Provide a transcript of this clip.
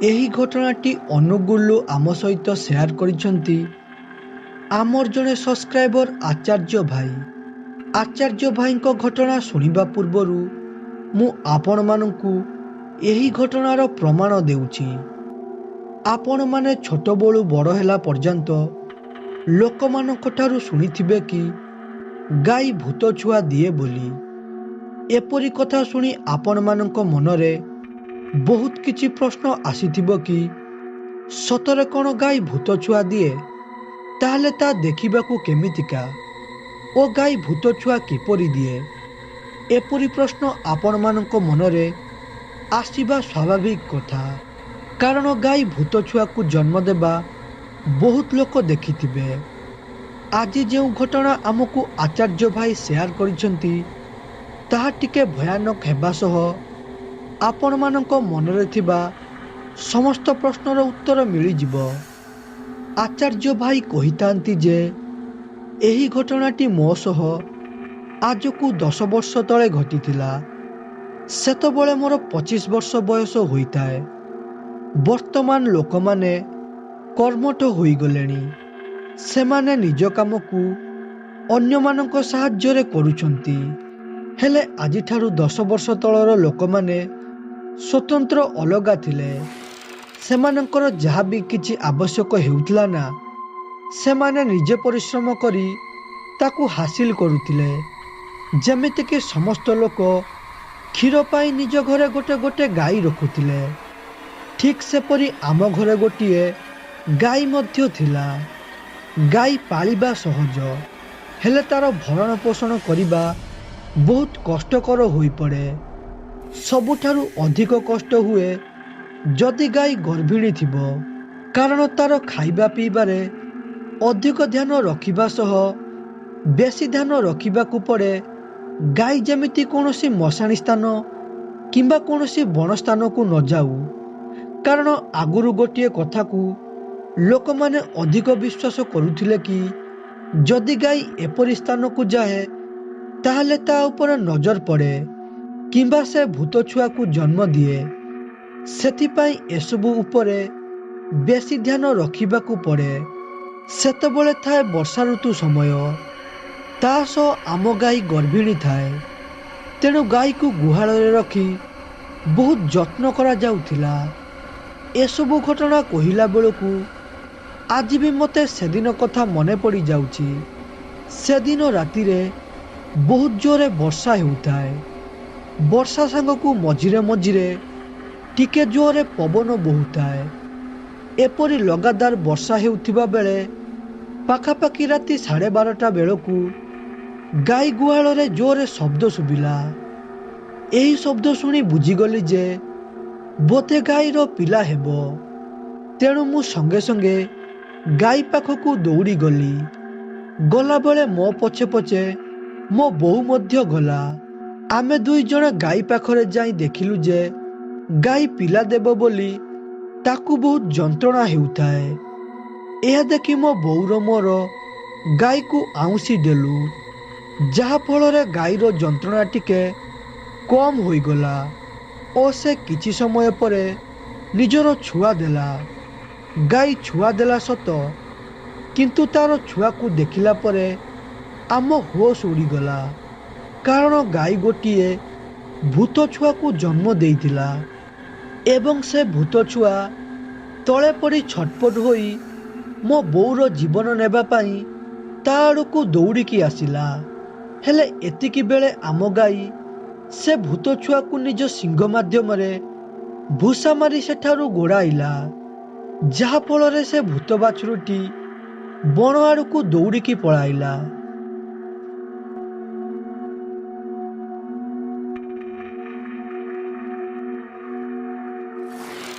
ଏହି ଘଟଣାଟି ଅନୁଗୁଳରୁ ଆମ ସହିତ ସେୟାର କରିଛନ୍ତି ଆମର ଜଣେ ସବସ୍କ୍ରାଇବର ଆଚାର୍ଯ୍ୟ ଭାଇ। ଆଚାର୍ଯ୍ୟ ଭାଇଙ୍କ ଘଟଣା ଶୁଣିବା ପୂର୍ବରୁ ମୁଁ ଆପଣମାନଙ୍କୁ ଏହି ଘଟଣାର ପ୍ରମାଣ ଦେଉଛି। ଆପଣମାନେ ଛୋଟବେଳୁ ବଡ଼ ହେଲା ପର୍ଯ୍ୟନ୍ତ ଲୋକମାନଙ୍କ ଠାରୁ ଶୁଣିଥିବେ କି ଗାଈ ଭୂତ ଛୁଆ ଦିଏ ବୋଲି। ଏପରି କଥା ଶୁଣି ଆପଣମାନଙ୍କ ମନରେ ବହୁତ କିଛି ପ୍ରଶ୍ନ ଆସିଥିବ କି ସତରେ କ'ଣ ଗାଈ ଭୂତ ଛୁଆ ଦିଏ? ତାହେଲେ ତା ଦେଖିବାକୁ କେମିତିକା ଓ ଗାଈ ଭୂତ ଛୁଆ କିପରି ଦିଏ? ଏପରି ପ୍ରଶ୍ନ ଆପଣମାନଙ୍କ ମନରେ ଆସିବା ସ୍ୱାଭାବିକ କଥା, କାରଣ ଗାଈ ଭୂତ ଛୁଆକୁ ଜନ୍ମ ଦେବା ବହୁତ ଲୋକ ଦେଖିଥିବେ। ଆଜି ଯେଉଁ ଘଟଣା ଆମକୁ ଆଚାର୍ଯ୍ୟ ଭାଇ ସେୟାର କରିଛନ୍ତି ତାହା ଟିକେ ଭୟାନକ ହେବା ସହ ଆପଣମାନଙ୍କ ମନରେ ଥିବା ସମସ୍ତ ପ୍ରଶ୍ନର ଉତ୍ତର ମିଳିଯିବ। ଆଚାର୍ଯ୍ୟ ଭାଇ କହିଥାନ୍ତି ଯେ ଏହି ଘଟଣାଟି ମୋ ସହ ଆଜକୁ 10 ବର୍ଷ ତଳେ ଘଟିଥିଲା। ସେତେବେଳେ ମୋର 25 ବର୍ଷ ବୟସ ହୋଇଥାଏ। ବର୍ତ୍ତମାନ ଲୋକମାନେ କର୍ମଠ ହୋଇଗଲେଣି। ସେମାନେ ନିଜ କାମକୁ ଅନ୍ୟମାନଙ୍କ ସାହାଯ୍ୟରେ କରୁଛନ୍ତି। ହେଲେ ଆଜିଠାରୁ 10 ବର୍ଷ ତଳର ଲୋକମାନେ ସ୍ୱତନ୍ତ୍ର ଅଲଗା ଥିଲେ। ସେମାନଙ୍କର ଯାହା ବି କିଛି ଆବଶ୍ୟକ ହେଉଥିଲା ନା, ସେମାନେ ନିଜେ ପରିଶ୍ରମ କରି ତାକୁ ହାସିଲ କରୁଥିଲେ। ଯେମିତିକି ସମସ୍ତ ଲୋକ କ୍ଷୀର ପାଇଁ ନିଜ ଘରେ ଗୋଟେ ଗୋଟେ ଗାଈ ରଖୁଥିଲେ, ଠିକ୍ ସେପରି ଆମ ଘରେ ଗୋଟିଏ ଗାଈ ମଧ୍ୟ ଥିଲା। ଗାଈ ପାଳିବା ସହଜ, ହେଲେ ତାର ଭରଣ ପୋଷଣ କରିବା ବହୁତ କଷ୍ଟକର ହୋଇପଡ଼େ। ସବୁଠାରୁ ଅଧିକ କଷ୍ଟ ହୁଏ ଯଦି ଗାଈ ଗର୍ଭିଣୀ ଥିବ, କାରଣ ତାର ଖାଇବା ପିଇବାରେ ଅଧିକ ଧ୍ୟାନ ରଖିବା ସହ ବେଶୀ ଧ୍ୟାନ ରଖିବାକୁ ପଡ଼େ ଗାଈ ଯେମିତି କୌଣସି ମଶାଣି ସ୍ଥାନ କିମ୍ବା କୌଣସି ବଣ ସ୍ଥାନକୁ ନଯାଉ। କାରଣ ଆଗରୁ ଗୋଟିଏ କଥାକୁ ଲୋକମାନେ ଅଧିକ ବିଶ୍ୱାସ କରୁଥିଲେ କି ଯଦି ଗାଈ ଏପରି ସ୍ଥାନକୁ ଯାଏ ତାହେଲେ ତା ଉପରେ ନଜର ପଡ଼େ କିମ୍ବା ସେ ଭୂତ ଛୁଆକୁ ଜନ୍ମ ଦିଏ। ସେଥିପାଇଁ ଏସବୁ ଉପରେ ବେଶୀ ଧ୍ୟାନ ରଖିବାକୁ ପଡ଼େ। ସେତେବେଳେ ଥାଏ ବର୍ଷା ଋତୁ ସମୟ, ତା ସହ ଆମ ଗାଈ ଗର୍ଭିଣୀ ଥାଏ। ତେଣୁ ଗାଈକୁ ଗୁହାଳରେ ରଖି ବହୁତ ଯତ୍ନ କରାଯାଉଥିଲା। ଏସବୁ ଘଟଣା କହିଲା ବେଳକୁ ଆଜି ବି ମୋତେ ସେଦିନ କଥା ମନେ ପଡ଼ିଯାଉଛି। ସେଦିନ ରାତିରେ ବହୁତ ଜୋରରେ ବର୍ଷା ହେଉଥାଏ। ବର୍ଷା ସାଙ୍ଗକୁ ମଝିରେ ମଝିରେ ଟିକେ ଜୋରରେ ପବନ ବହୁଥାଏ। ଏପରି ଲଗାତାର ବର୍ଷା ହେଉଥିବା ବେଳେ ପାଖାପାଖି ରାତି 12:30 ବେଳକୁ ଗାଈ ଗୁହାଳରେ ଜୋରରେ ଶବ୍ଦ ଶୁଭିଲା। ଏହି ଶବ୍ଦ ଶୁଣି ବୁଝିଗଲି ଯେ ବୋଧେ ଗାଈର ପିଲା ହେବ। ତେଣୁ ମୁଁ ସଙ୍ଗେ ସଙ୍ଗେ ଗାଈ ପାଖକୁ ଦୌଡ଼ିଗଲି। ଗଲାବେଳେ ମୋ ପଛେ ପଛେ ମୋ ବୋଉ ମଧ୍ୟ ଗଲା। ଆମେ ଦୁଇ ଜଣ ଗାଈ ପାଖରେ ଯାଇ ଦେଖିଲୁ ଯେ ଗାଈ ପିଲା ଦେବ ବୋଲି ତାକୁ ବହୁତ ଯନ୍ତ୍ରଣା ହେଉଥାଏ। ଏହା ଦେଖି ମୋ ବୋଉର ମୋର ଗାଈକୁ ଆଉଁସି ଦେଲୁ, ଯାହାଫଳରେ ଗାଈର ଯନ୍ତ୍ରଣା ଟିକେ କମ୍ ହୋଇଗଲା ଓ ସେ କିଛି ସମୟ ପରେ ନିଜର ଛୁଆ ଦେଲା। ଗାଈ ଛୁଆ ଦେଲା ସତ, କିନ୍ତୁ ତାର ଛୁଆକୁ ଦେଖିଲା ପରେ ଆମ ହୋସ୍ ଉଡ଼ିଗଲା, କାରଣ ଗାଈ ଗୋଟିଏ ଭୂତ ଛୁଆକୁ ଜନ୍ମ ଦେଇଥିଲା ଏବଂ ସେ ଭୂତ ଛୁଆ ତଳେ ପଡ଼ି ଛଟପଟ ହୋଇ ମୋ ବୋଉର ଜୀବନ ନେବା ପାଇଁ ତା ଆଡ଼କୁ ଦୌଡ଼ିକି ଆସିଲା। ହେଲେ ଏତିକି ବେଳେ ଆମ ଗାଈ ସେ ଭୂତ ଛୁଆକୁ ନିଜ ଶିଙ୍ଗ ମାଧ୍ୟମରେ ଭୁଷା ମାରି ସେଠାରୁ ଗୋଡ଼ାଇଲା, ଯାହାଫଳରେ ସେ ଭୂତ ବାଛୁରୀଟି ବଣ ଆଡ଼କୁ ଦୌଡ଼ିକି ପଳାଇଲା।